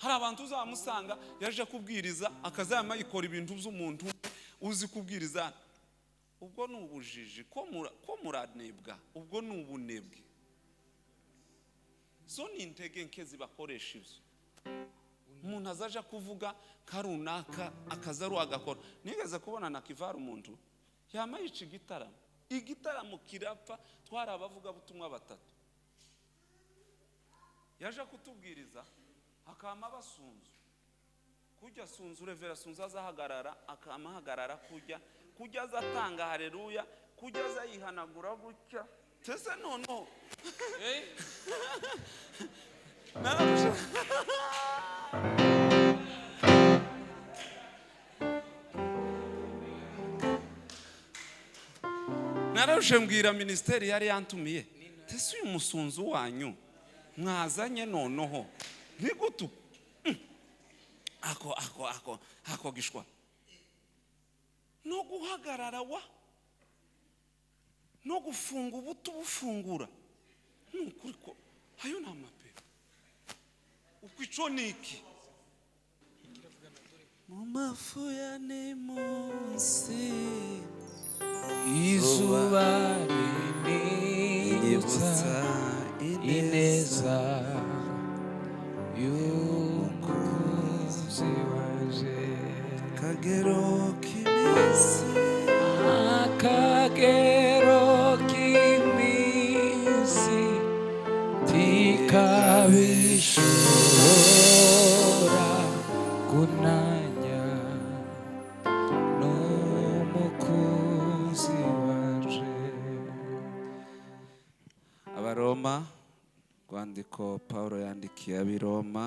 Hari abantu uzamusanga yaje kubwiriza akazama yikora ibintu by'umuntu uzi kubwiriza. Ubwo ni ubujiji ko muranebwa, ubwo ni ubunebwe. Zo ni intege nke zibakoresha ibyo. Umuntu azaja kuvuga karunaka akazaru agakora. Nigeze kubona na kivara umuntu yama yica igitaramo, igitaramo kirapfa. Twari abavuga butumwa batatu, yaje kutubwiriza akama basunzu kujya sunzu revera sunzu azahagarara akama ahagarara kujya azatanga haleluya, kujya azayihanagura gutya tese noneho nararusha. Nararushe mbwira ministeri yari yantumiye, tese uyu musunzu wanyu mwazanye noneho ntigutu ako ako ako ako gishwa no guhagarara wa no gufunga ubutu bufungura nukuri ko ayo ni amape uko ico niki mu mafu ya ni munsi izuba rinyibutsa ineza y'umukunzi wanje, kagero k'iminsi, akagero k'iminsi tikabishobora kunanya n'umukunzi wanje. Abaroma, rwandiko Paulo yandikiye ab'i Roma,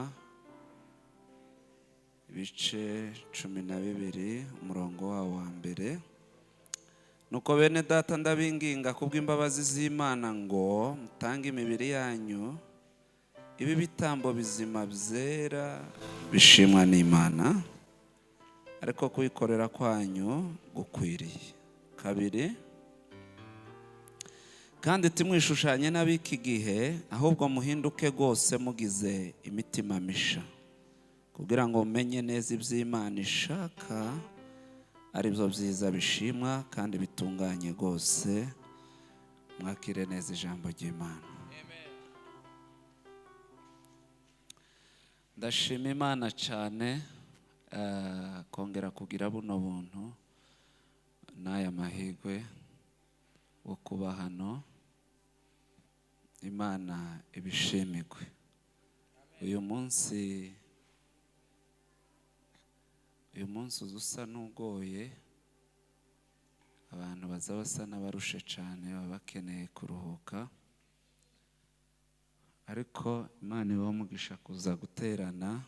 ibice 12 umurongo wawo wa mbere. Nuko bene data ndabinginga kubw'imbabazi z'Imana ngo mutange imibiri yanyu ibi bitambo bizima byera bishimwa n'Imana, ariko kuyikorera kwanyu gukwiriye. Kabiri, kandi timwishushanye n'ab'iki gihe, ahubwo muhinduke rwose mugize imitima misha, kugira ngo mumenye neza iby'Imana ishaka, ari byo byiza bishimwa kandi bitunganye rwose. Mwakire neza ijambo ry'Imana. Ndashima Imana cyane kongera kugira buno buntu n'aya mahirwe wo kuba hano. Imana ibishimigwe. Uyu munsi uza n'ugoye, abantu baza basa n'abarushe cyane, baba bakeneye kuruhuka, ariko Imana ibaha umugisha kuza guterana.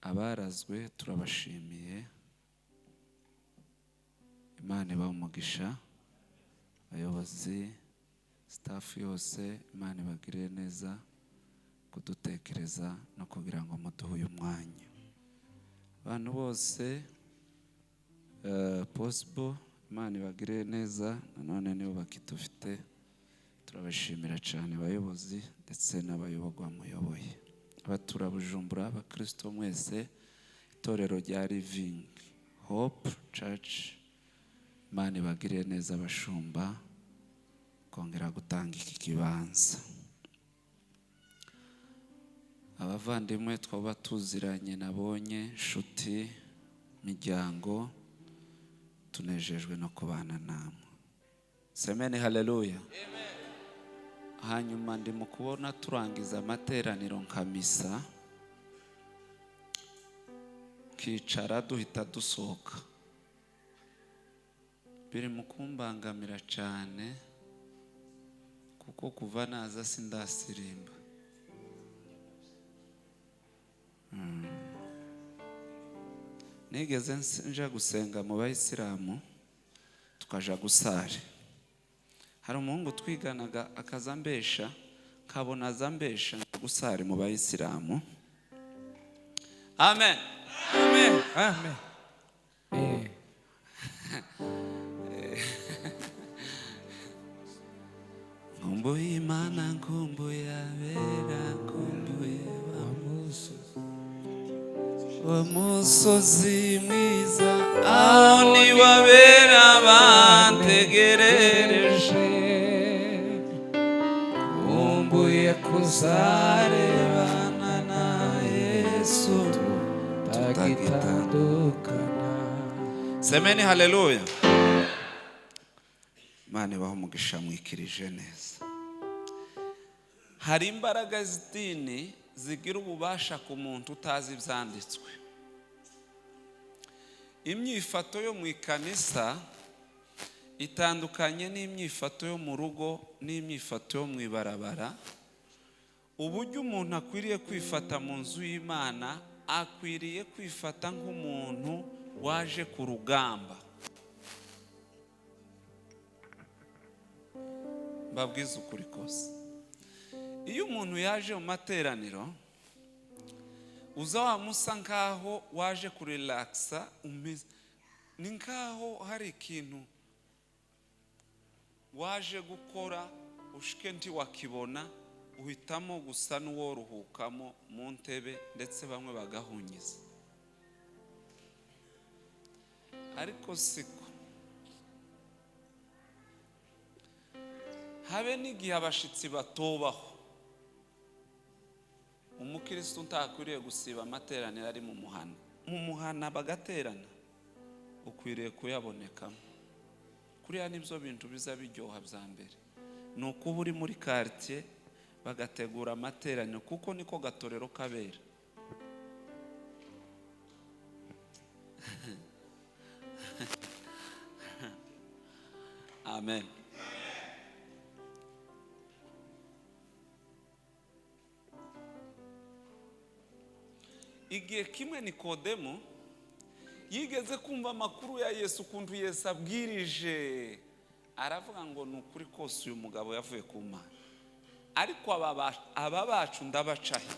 Abarazwe turabashimiye, Imana ibaha umugisha. Abayobozi, staff yose, Imana ibagirire neza kudutekereza no kugira ngo muduhe uyu mwanya. Abantu bose possible, Imana ibagirire neza. Nanone nibo bakidufite, turabashimira cyane abayobozi ndetse n'abayoborwa muyoboye. Abatura Bujumbura, abakristo mwese, itorero rya Living Hope Church, Imana ibagirire neza abashumba kongera gutanga iki kibanza. Abavandimwe twaba tuziranye nabonye, inshuti, miryango, tunejejwe no kubana namwe. Semeni haleluya. Hanyuma ndi mu kubona turangiza amateraniro nka misa, kicara duhita dusohoka, biri mu kumbangamira cyane kuko kuva naza sindasirimba. Nigeze nja gusenga mu bayisilamu, tukaja gusare. Hari umuhungu twiganaga akaza ambesha, nkabona aza ambesha gusare mu bayisilamu. Amen. Amen. Amen. Nkumbuye Imana, nkumbuye abera, nkumbuye wa Musozi. Wa musozi mwiza, aho niwabera bantegerereje. Nkumbuye Kuzarebana na Yesu tutagitandukana. Semeni haleluya. Imana ibahe umugisha, mwikirije neza. Hari imbaraga z'idini zigira ububasha ku muntu utazi ibyanditswe. Imyifato yo mu ikanisa itandukanye n'imyifato yo mu rugo n'imyifato yo mu ibarabara. Uburyo umuntu akwiriye kwifata mu nzu y'Imana, akwiriye kwifata nk'umuntu waje ku rugamba. Mbabwize ukuri kose, iyo umuntu yaje mu materaniro, uza wamusa nkaho waje kurelakisa, umeze ni nkaho hari ikintu waje gukora ushike ntiwakibona, uhitamo gusa n'uworuhukamo mu ntebe, ndetse bamwe bagahunyiza. Ariko siko habe n'igihe abashitsi batobaho. Umukristo ntakwiriye gusiba amateraniro ari mu muhana. Mu muhana bagaterana, ukwiriye kuyabonekamo. Kuriya nibyo bintu biza biryoha bya mbere, ni ukuba uri muri quartier bagategura amateraniro, kuko niko gatorero kabera. Amen. Igihe kimwe Nikodemu yigeze kumva amakuru ya Yesu, ukuntu Yesu abwirije, aravuga ngo ni ukuri kose uyu mugabo yavuye ku Mana, ariko aba bacu ndabacahe,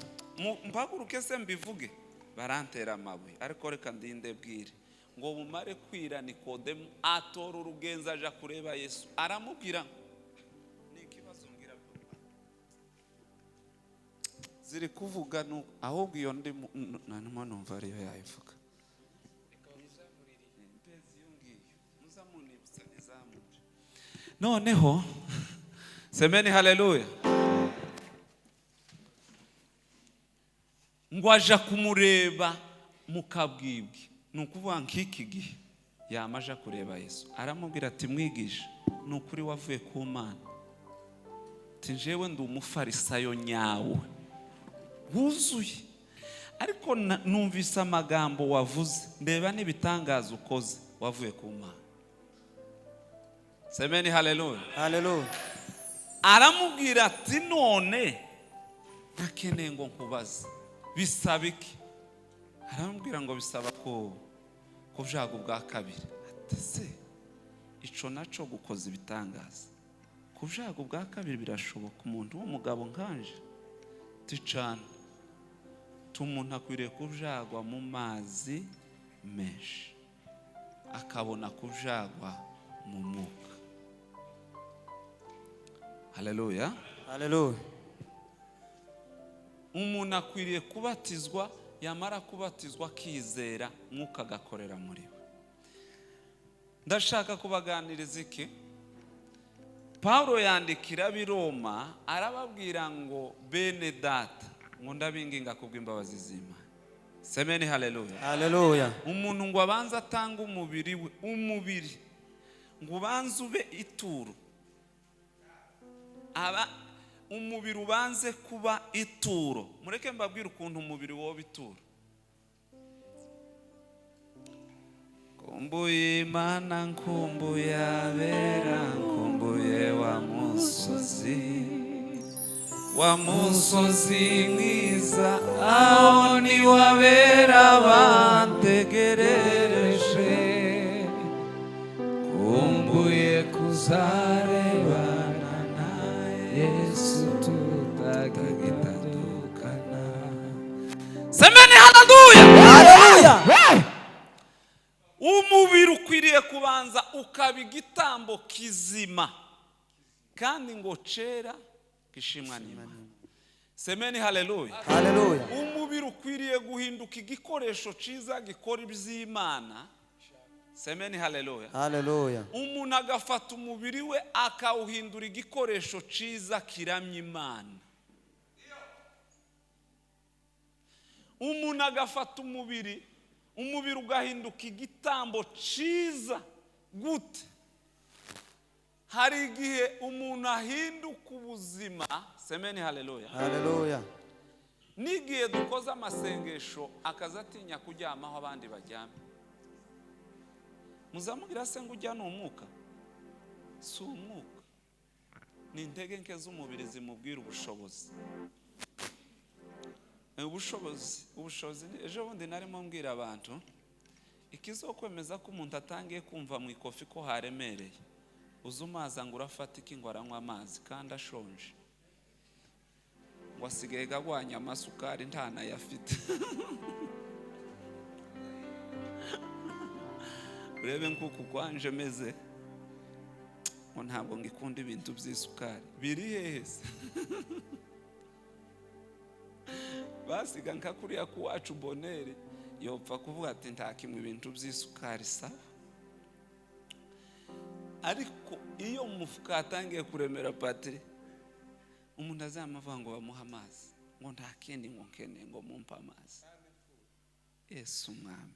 mpaguruke se mbivuge, barantera amabuye, ariko reka ndinde bwire. Ngo bumare kwira, Nikodemu atora urugenzo aja kureba Yesu, aramubwira ni ikibazo ngira ziri kuvuga, ahubwo iyo ndi nanuma numva ariyo yayivuga. Noneho semeni haleluya. Ngo aja kumureba mu kabwibwi, ni ukuvuga nk'iki gihe yamaje kureba Yesu, aramubwira ati mwigisha, ni ukuri wavuye ku Mana, ati njyewe ndi umufarisayo nyawe wuzuye, ariko numvise amagambo wavuze, ndeba n'ibitangaza ukoze, wavuye ku Mana. Semeni haleluya. Haleluya. Aramubwira ati none ntakeneye ngo nkubaze, bisaba iki? Aramubwira ngo bisaba ko kubyaga ubwa kabiri. Ati se ico naco gukoza ibitangaza, kubyaga ubwa kabiri birashoboka umuntu w'umugabo nkanje? Ticana umuntu akwiriye kubyagwa mu mazi menshi, akabona kubyagwa mu mwuka. Haleluya. Haleluya. Umuntu akwiriye kubatizwa, yamara kubatizwa akizera, mwuka agakorera muri we. Ndashaka kubaganiriza iki? Paulo yandikira ab'i Roma arababwira ngo bene data, ngo ndabinginga kubw'imbabazi z'Imana. Semeni haleluya. Haleluya. Umuntu ngo abanze atanga umubiri we, umubiri ngo ubanze ube ituro. Aba umubiri ubanze kuba ituro. Mureke mbabwire ukuntu umubiri woba ituro. Nkumbuye Imana, nkumbuye abera, nkumbuye wa musozi, wa musozi mwiza, aho ni wabera bantegerereje. Nkumbuye kuzarebana na Yesu tutagitandukana. Semeni haleluya. Haleluya. Umubiri ukwiriye kubanza ukaba igitambo kizima, kandi ngo cera gishimwa n'Imana. Semeni haleluya. Haleluya. Umubiri Ukwiriye guhinduka igikoresho cyiza gikora iby'Imana. Semeni haleluya. Haleluya. Umuntu agafata umubiri we akawuhindura igikoresho cyiza kiramya Imana. Umuntu agafata umubiri, umubiri ugahinduka igitambo cyiza. Gute? Hari igihe umuntu ahinduka ubuzima. Semeni haleluya. Haleluya. N'igihe dukoze amasengesho akaza atinya kuryama aho abandi baryamye. Muzamubwira se ngo ujya ni umwuka? Si umwuka, ni intege nke z'umubiri zimubwira ubushobozi. Ubushobozi. Ejo bundi narimo mbwira abantu ikizokwemeza ko umuntu atangiye kumva mu ikofi ko haremereye, uza umazi ngo urafata iki, ngo aranywa amazi kandi ashonje, ngo asigaye agwanya amasukari ntanayafite. Urebe nk'uku kwanje meze, ngo ntabwo ngikunda ibintu by'isukari, biri hehe se? Basiga nka kuriya kuwacu Bonere yopfa kuvuga ati ntakimwe ibintu by'isukari, sawa. Ariko iyo umufuka atangiye kuremera patiri, umuntu azamavuga ngo bamuhe amazi, ngo nta kindi ngo nkeneye, ngo mumpe amazi. Yesu umwami.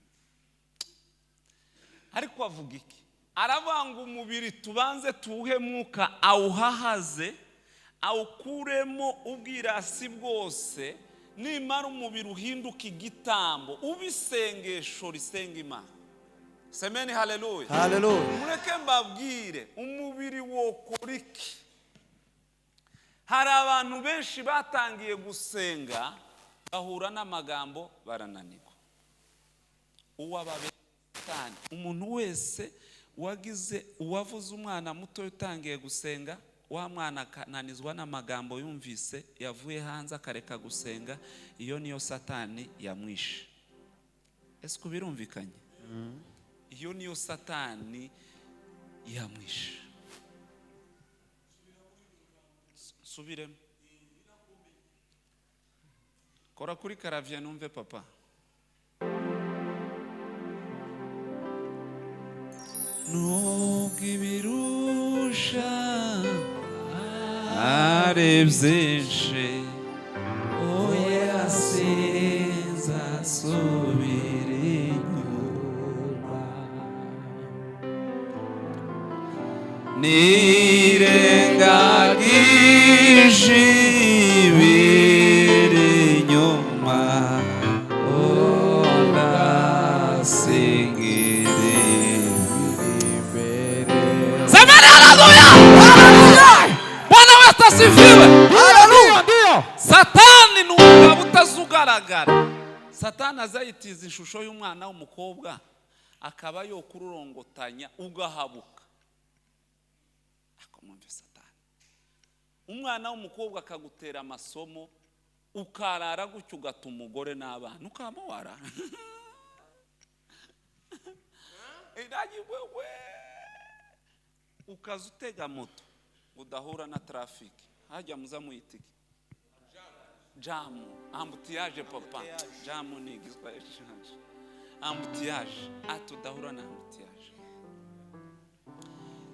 Ariko avuga iki? Aravanga umubiri tubanze tuwuhe mwuka, awuhahaze, awukuremo ubwirasi bwose, nimara umubiri uhinduka igitambo, ubisengesho risenga Imana. Semeni haleluya. Haleluya. Mureke mbabwire, umubiri wokora iki? Hari abantu benshi batangiye gusenga bahura n'amagambo barananirwa. Uwababetani, umuntu wese wagize uwavuze umwana muto utangiye gusenga, wa mwana akananizwa n'amagambo yumvise yavuye hanze akareka gusenga, iyo niyo Satani yamwishe. Ese ko birumvikanye? Iyo niyo Satani yamwishe. Subiremo. Kora kuri karavye numve papa. Nubwo ibirusha ari byinshi, oya sinzasubira inyuma, nirengagije ibiri inyuma, ndasingire imbere. Semeni haleluya! Bwana wetu asifiwe. Haleluya. Satani ni umugabo utazugaragara. Satani azayitiza ishusho y'umwana w'umukobwa, akaba yokururongotanya ugahabuka. Ako mwumve Satani. Umwana w'umukobwa akagutera amasomo, ukarara gutyo ugata umugore n'abana, ukaba warara. Wewe ukaza utega moto udahura na traffic, hajya muza muyitike jamu, ambutiyaje papa, jamu ni igiswahili canje, ambutiyaje, ati udahura na ambutiyaje.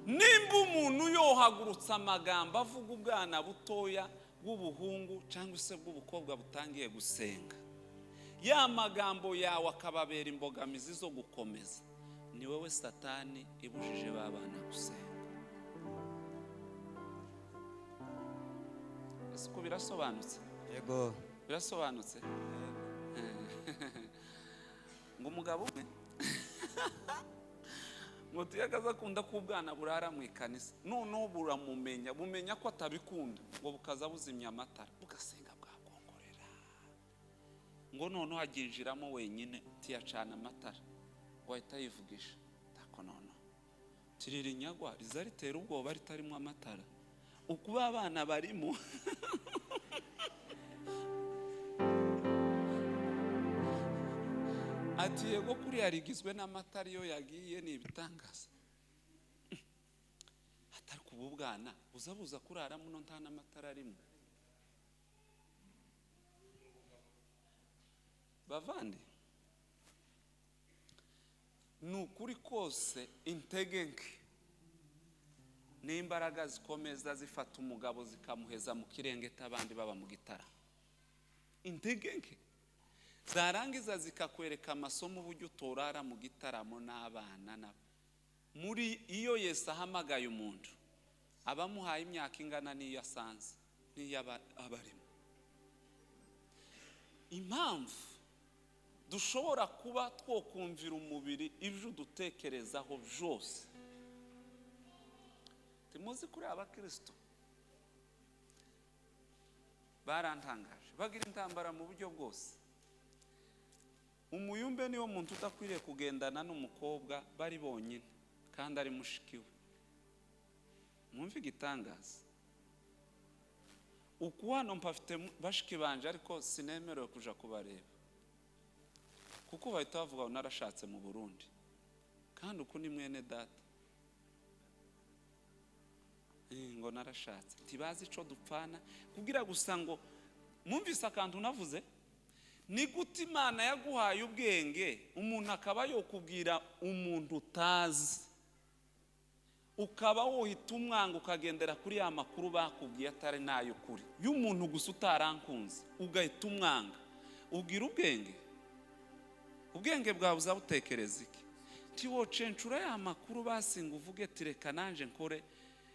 Nimba umuntu yohagurutse amagambo avuga ubwana butoya bw'ubuhungu cyangwa se bw'ubukobwa butangiye gusenga, ya magambo yawe akababera imbogamizi zo gukomeza, ni wowe Satani ibujije babana gusenga. Ese ko birasobanutse? Yego. Birasobanutse? Ngo umugabo umwe ngo tuyagaza akunda ko ubwana burara mu ikanisa, noneho buramumenya, bumenya ko atabikunda, ngo bukaza buzimya amatara, bugasenga bwakongorera, ngo noneho aginjiramo wenyine tiyacana amatara, ngo ahita yivugisha tako noneho tirira inyagwa riza ritera ubwoba ritarimo amatara, ukuba abana barimo. Ati yego kuriya rigizwe n'amatara iyo yagiye ni ibitangaza. Atari kuba ubwana buza buza kurara muno nta n'amatara arimo. Bavandi, ni ukuri kose, intege nke n'imbaraga zikomeza zifata umugabo zikamuheza mu kirengeti, abandi baba mu gitara. Intege nke zarangiza zikakwereka amasomo, uburyo utorara mu gitaramo n'abana nabo. Muri iyo Yesu ahamagaye umuntu, aba amuhaye imyaka ingana n'iyo asanze, n'iyo aba arimo. Impamvu dushobora kuba twokumvira umubiri ibyo udutekerezaho byose, timuzi kuri abakirisito barantangaje, bagira intambara mu buryo bwose. Umuyumbe niwo muntu udakwiriye kugendana n'umukobwa bari bonyine kandi ari mushiki we. Mwumve igitangaza, uku hano mpafite bashiki banje, ariko sinemerewe kuja kubareba kuko bahita bavuga ngo narashatse mu Burundi, kandi uku ni mwene data. Ngo narashatse, ntibazi ico dupfana, kugira gusa ngo mwumvise akantu navuze. Ni gute Imana yaguhaye ubwenge, umuntu akaba yokubwira umuntu utazi, ukaba wohita umwanga, ukagendera kuri ya makuru bakubwiye atari n'ay'ukuri y'umuntu gusa utarankunze, ugahita umwanga? Ubwira ubwenge, ubwenge bwawe uzabutekereza iki? Ntiwocencura ya makuru basinga, uvuge ati reka nanje nkore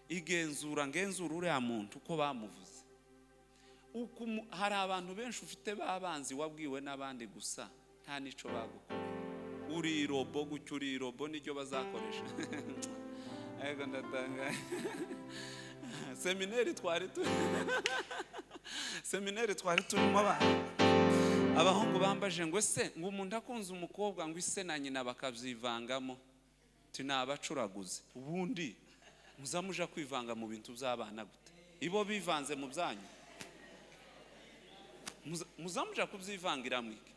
igenzura, ngenzura uriya muntu uko bamuvuze. Hari abantu benshi ufite b'abanzi wabwiwe n'abandi gusa, nta n'icyo bagukoreye. Uri irobo gutyo, uri irobo niryo bazakoresha. Ego, ndatangaye. Semineri twari turimo, abana abahungu bambaje ngo ese ngo umuntu akunze umukobwa, ngo ise na nyina bakabyivangamo, ti ni abacuraguzi. Ubundi muza muja kwivanga mu bintu by'abana gute? Ibo bivanze mu byanyu, muza muja kubyivangira mwike?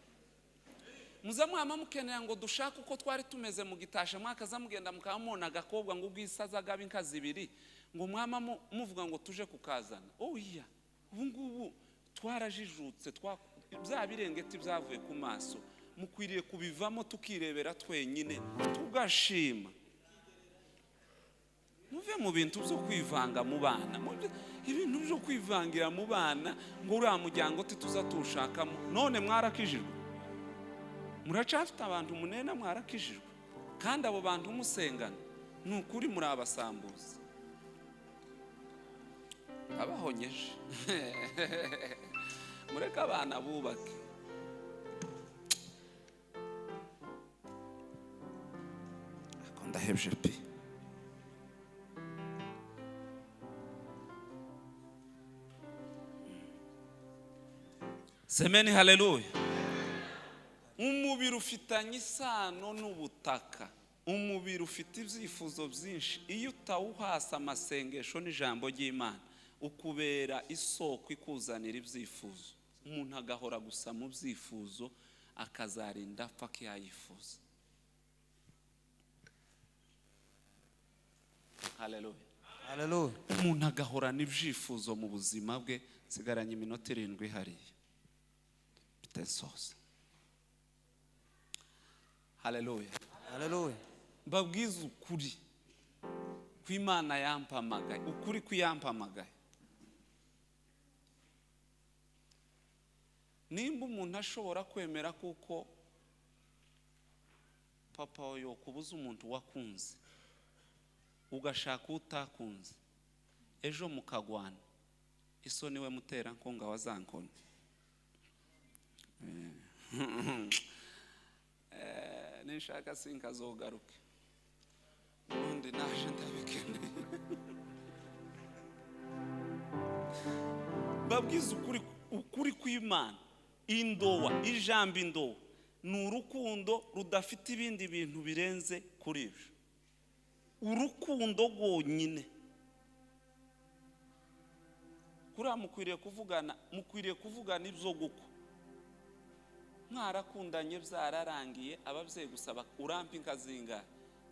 Muza mwama mukenera ngo dushake uko twari tumeze mu gitasha, mwakaza mugenda mukamubona agakobwa ngo ubwisaza agaba inka zibiri, ngo mwama muvuga ngo tuje kukazana. Oya, ubu ngubu twarajijutse, bya birengeti byavuye ku maso, mukwiriye kubivamo, tukirebera twenyine tugashima. Muve mu bintu byo kwivanga mu bana, ibintu byo kwivangira mu bana, ngo uriya muryango tituza tuwushakamo. None mwarakijijwe, muracafite abantu munena, mwarakijijwe kandi abo bantu musengana, ni ukuri muri abasambuzi abahonyeje. Mureke abana bubake. Ako ndahebye pe. Semeni haleluya. Umubiri ufitanye isano n'ubutaka, umubiri ufite ibyifuzo byinshi. Iyo utawuhasa amasengesho n'ijambo ry'Imana, ukubera isoko ikuzanira ibyifuzo. Umuntu agahora gusa mu byifuzo, akazarinda apfa akiyayifuza. Haleluya. Haleluya. Umuntu agahorana ibyifuzo mu buzima bwe. Nsigaranye iminota 7 hariya bitesoza. Haleluya. Haleluya. Mbabwize ukuri kw'Imana yampamagaye, ukuri kw'iyampamagaye. Nimba umuntu ashobora kwemera kuko papa wawe yokubuza umuntu wakunze, ugashaka utakunze, ejo mukagwana, isoni we mutera nkunga wazankoni. Ninshaka sinkazogaruke, ubundi naje ndabikeneye. Babwize ukuri, ukuri kw'Imana. Indowa, ijambo indowa ni urukundo rudafite ibindi bintu birenze kuri ibyo, urukundo rwonyine. Kuriya mukwiriye kuvugana, mukwiriye kuvugana ibyo gukwa. Mwarakundanye byararangiye, ababyeyi gusaba urampa inka zingahe?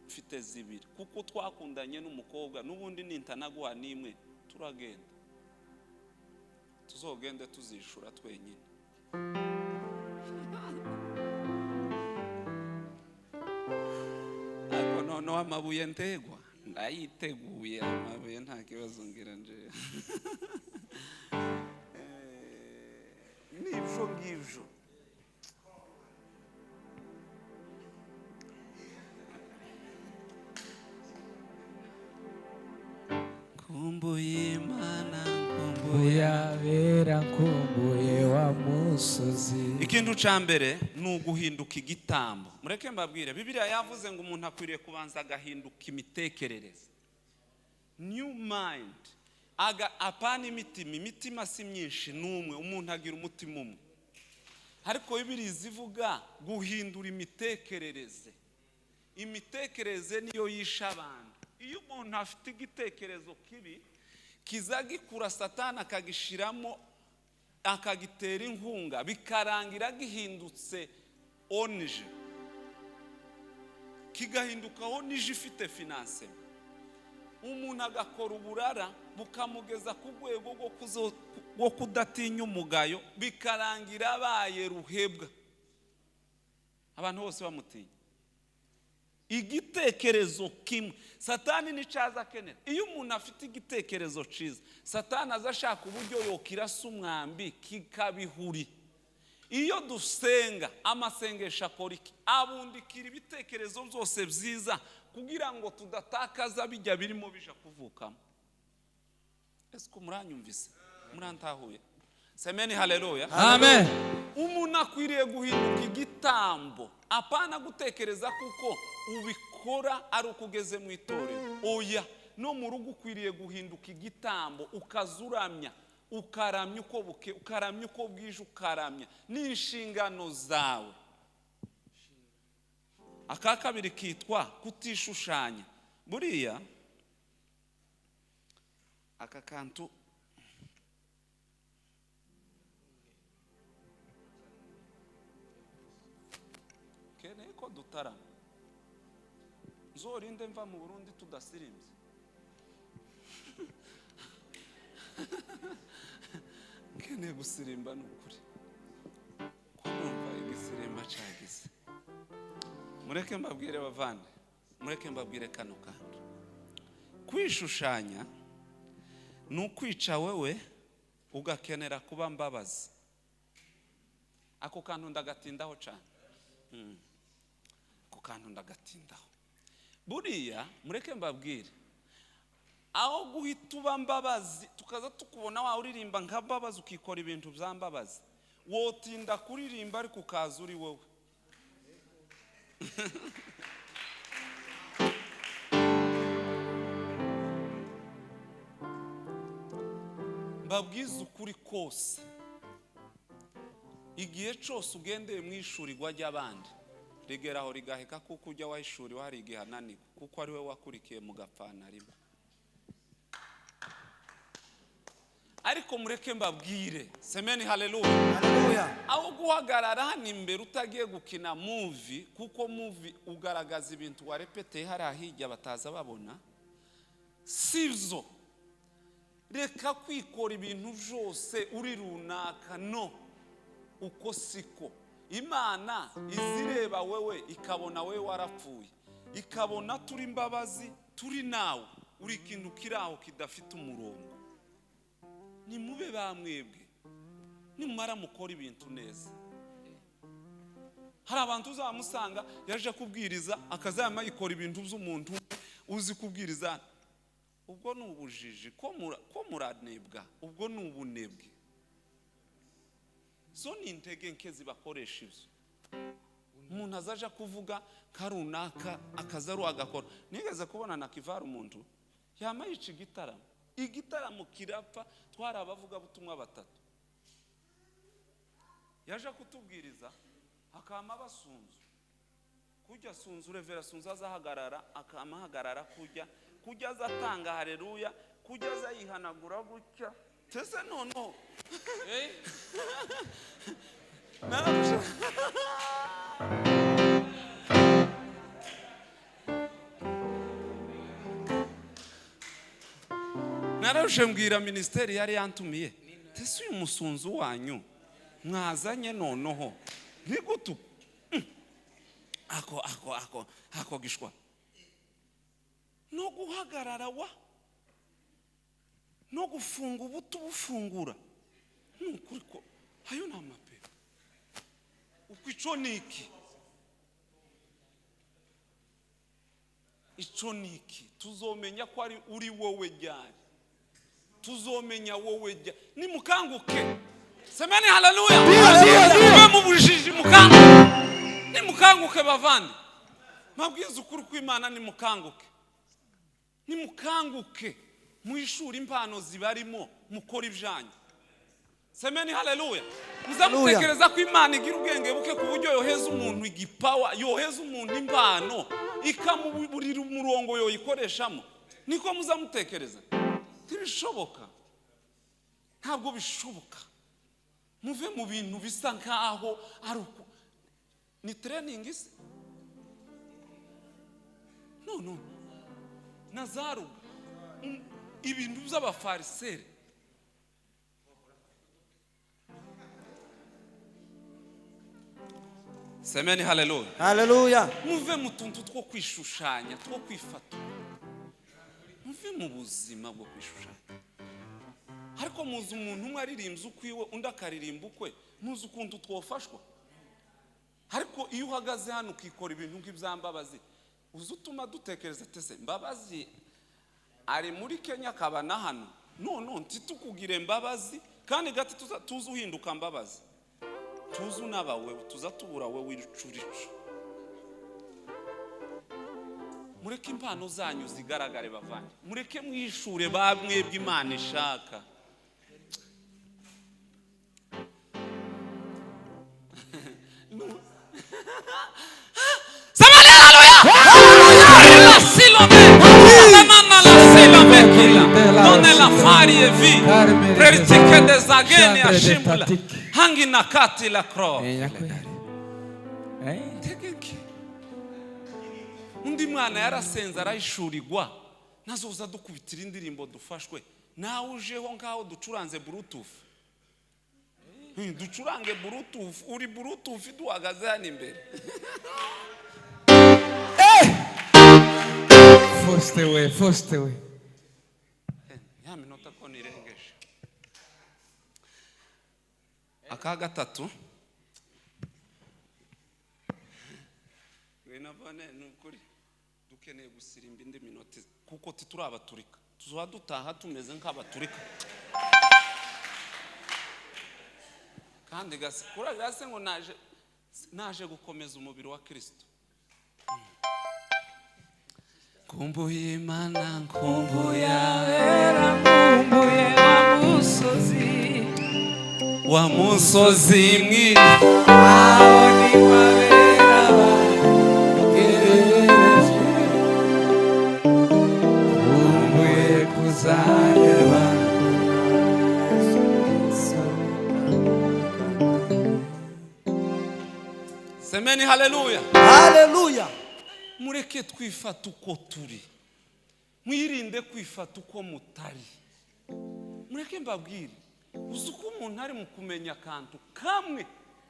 Mfite 2, kuko twakundanye n'umukobwa n'ubundi nintanaguha n'imwe, turagenda tuzogende tuzishura twenyine. Nawe amabuye ntegwa ndayiteguye, amabuye nta kibazo ngira nje. Nibyo ngibyo. Nkumbuye Imana, nkumbuye Uyabera, nkumbuye wa musozi. Ikintu cya mbere ni uguhinduka igitambo. Mureke mbabwire, Bibiliya yavuze ngo umuntu akwiriye kubanza agahinduka imitekerereze, new mind, aga apana imitima. Imitima si myinshi, ni umwe, umuntu agira umutima umwe. Ariko Bibiliya izivuga guhindura imitekerereze. Imitekerereze niyo yisha abantu. Iyo umuntu afite igitekerezo kibi, kiza gikura, Satani akagishiramo, akagitera inkunga, bikarangira gihindutse ONG, kigahinduka ONG ifite finance. Umuntu agakora uburara bukamugeza ku rwego rwo kudatinya umugayo, bikarangira abaye ruhebwa, abantu bose bamutinya. Igitekerezo kimwe Satani nicyo aza akenera. Iyo umuntu afite igitekerezo cyiza, Satani aza ashaka uburyo yokirasa umwambi kikabihuri. Iyo dusenga, amasengesho akora iki? Abundikira ibitekerezo byose byiza kugira ngo tudatakaza bijya birimo bija kuvukamo. Ese ko muranyumvise, murantahuye? Semeni haleluya. Amen. Umuntu akwiriye guhinduka igitambo, apana gutekereza kuko ubikora ari uko ugeze mu itorero. Oya, no mu rugo ukwiriye guhinduka igitambo, ukazuramya, ukaramya uko buke, ukaramya uko bwije, ukaramya n'inshingano zawe. Aka kabiri kitwa kutishushanya. Buriya aka kantu keneye ko dutarama. Nzorinde mva mu Burundi tudasirimbye. Nkeneye gusirimba, ni ukuri ko numva igisirimba cagize. Mureke mbabwire bavande, mureke mbabwire kano kantu. Kwishushanya ni ukwica wewe ugakenera kuba Mbabazi. Ako kantu ndagatindaho cyane. Ako kantu ndagatindaho. Buriya mureke mbabwire, aho guhita uba Mbabazi, tukaza tukubona wawe uririmba nka Mbabazi, ukikora ibintu bya Mbabazi, wotinda kuririmba ariko ukaza uri wowe. Mbabwize ukuri kose, igihe cyose ugendeye mu ishurirwa ry'abandi, rigeraho rigaheka, kuko ujya wahishuriwe hari igihe ananirwa, kuko ari we wakurikiye mugapfana rimwe. Ariko mureke mbabwire, semeni haleluya. Haleluya. Aho guhagarara hano imbere utagiye gukina movie, kuko movie ugaragaza ibintu warepeteye hariya hirya bataza babona, sibyo? Reka kwikora ibintu byose uri runaka. No uko siko Imana izireba wewe, ikabona wewe warapfuye, ikabona turi Imbabazi, turi nawe uri ikintu kiri aho kidafite umurongo. Nimube bamwebwe, nimumara mukora ibintu neza. Hari abantu uzamusanga yaje kubwiriza, akazama yikora ibintu by'umuntu uzi kubwiriza. Ubwo ni ubujiji, ko muranebwa, ubwo ni ubunebwe. Zo ni intege nke zibakoresha ibyo. Umuntu azaja kuvuga nka runaka, akaza ari agakora. Nigeze kubona na kivara umuntu yama yica igitaramo, igitaramo kirapfa. Twari abavugabutumwa batatu, yaje kutubwiriza akama basunzu kujya sunzu, revera sunzu azahagarara, akama ahagarara kujya azatanga haleluya, kujya azayihanagura gutya. Tese noneho nararusha. Nararushe mbwira minisiteri yari yantumiye, tese uyu musunzu wanyu mwazanye noneho ni gutu ako ako ako ako gishwa. No guhagarara wa no gufunga ubuto bufungura ni ukuri ko ayo ni amapera. Uko ico ni iki? Ico ni iki? Tuzomenya ko ari uri wowe ryari? Tuzomenya wowe ryari? Nimukanguke, semeni haleluya. Muve mu bujiji, mukanguke, nimukanguke bavandi. Mabwiza ukuri kw'Imana, nimukanguke, nimukanguke, mwishuri impano zibarimo, mukora ibyanyu. Semeni haleluya. Muzamutekereza ko Imana igira ubwenge buke ku buryo yoheza umuntu igipawa, yoheza umuntu impano, ikamuburira umurongo yoyikoreshamo? Niko muzamutekereza? Ntibishoboka, ntabwo bishoboka. Muve mu bintu bisa nkaho ari uko ni training se. No, no, nazaruga ibintu by'abafariseri. Semeni haleluya. Haleluya. Muve mu tuntu two kwishushanya, two kwifata. Muve mu buzima bwo kwishushanya. Ariko muzi umuntu umwe aririmbye ukwiwe, undi akaririmba ukwe, muzi ukuntu twofashwa? Ariko iyo uhagaze hano ukikora ibintu nk'ibyambabazi, uzi utuma dutekereza tese Mbabazi ari muri Kenya akaba na hano. No, no, ntitukugire Mbabazi kandi gati tuzi uhinduka Mbabazi, tuzi unabawe, tuza tubura we w'icuricu. Mureke impano zanyu zigaragare bavandi, mureke mwishure ba mwebwe Imana ishaka. Semeni haleluya. La silome, la la silome kila done la fari e vi prertike des agene ashimbula hangi na kati la kro. Tegeke. Undi mwana yarasenze arayishurirwa, nazoza dukubitira indirimbo dufashwe, nawe ujeho nkaho ducuranze bluetooth. Ducurange bluetooth, uri bluetooth duhagaze hano imbere. Foste we, foste we. Ya minota ko nirengeje. Aka gatatu, ngwino ni ukuri dukeneye gusirimba indi minota, kuko tituri abaturika, tuzoba dutaha tumeze nk'abaturika. Kandi gase kuri gase ngo naje gukomeza umubiri wa Kristo. Kumbuye Imana, nkumbuye Abera, nkumbuye wa musozi, wa musozi mwiza, aho ni wabera bagererejwe. Nkumbuye kuzareba. Semeni haleluya. Haleluya. Mureke twifata uko turi, mwirinde kwifata uko mutari. Mureke mbabwire, uzi uko umuntu ari mu kumenya akantu kamwe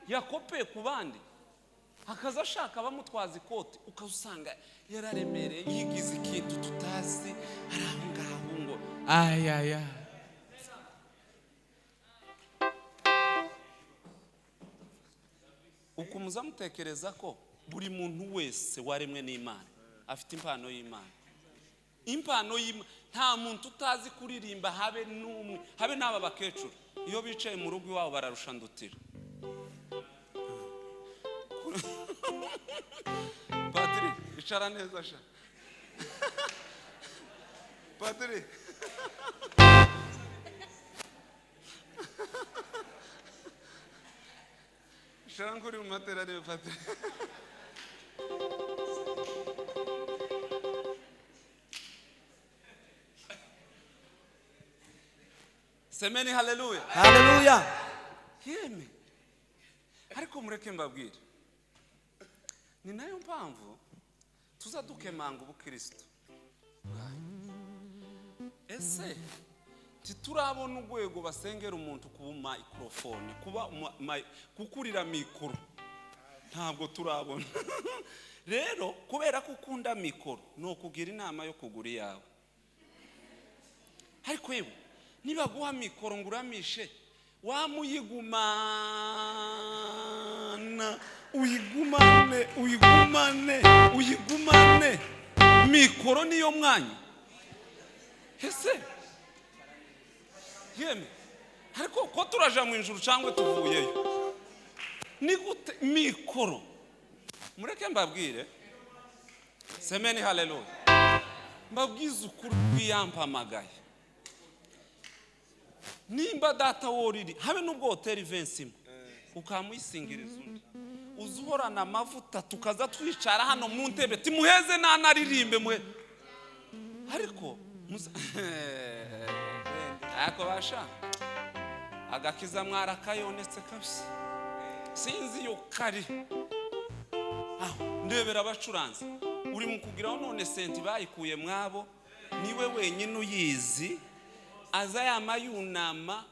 yakopeye ku bandi, akaza ashaka abamutwaza ikoti, ukazusanga yararemereye, yigize ikintu tutazi, ari aho ngaho ngo Ayaya. Uku muzamutekereza ko buri muntu wese waremwe n'Imana afite impano y'Imana. Impano y'Imana, nta muntu utazi kuririmba, habe n'umwe, habe n'aba bakecuru iyo bicaye mu rugo iwabo bararusha ndutira. Padiri, icara neza sha. Padiri, icara nk'uri mu materaniro, padiri. Semeni haleluya. Haleluya. Yeme, ariko mureke mbabwire, ni nayo mpamvu tuza dukemanga ubukristo bwanyu. Ese titurabona urwego basengera umuntu kuba microphone, kuba kukurira mikoro? Ntabwo turabona. Rero kubera ko ukunda mikoro, ni ukugira inama yo kugura iyawe. Ariko yewe, nibaguha mikoro ngo uramishe, wamuyigumana, uyigumane, uyigumane, uyigumane. Mikoro niyo mwanya ese yeme? Ariko ko turaja mu ijuru cyangwa tuvuyeyo, ni gute mikoro? Mureke mbabwire, semeni haleluya, mbabwize ukuri bw'iyampamagaye. Nimba data woriri habe n'ubwo hoteli vensi imwe ukamuyisingiriza undi, uza uhorana amavuta, tukaza twicara hano mu ntebe, timuheze nanaririmbe muhe. Ariko ariko basha agakiza mwarakayonetse kabisa, sinzi iyo kari aho. Ndebera abacuranzi uri mu kugiraho none, senti bayikuye mwabo, niwe wenyine uyizi, aza yama yunama.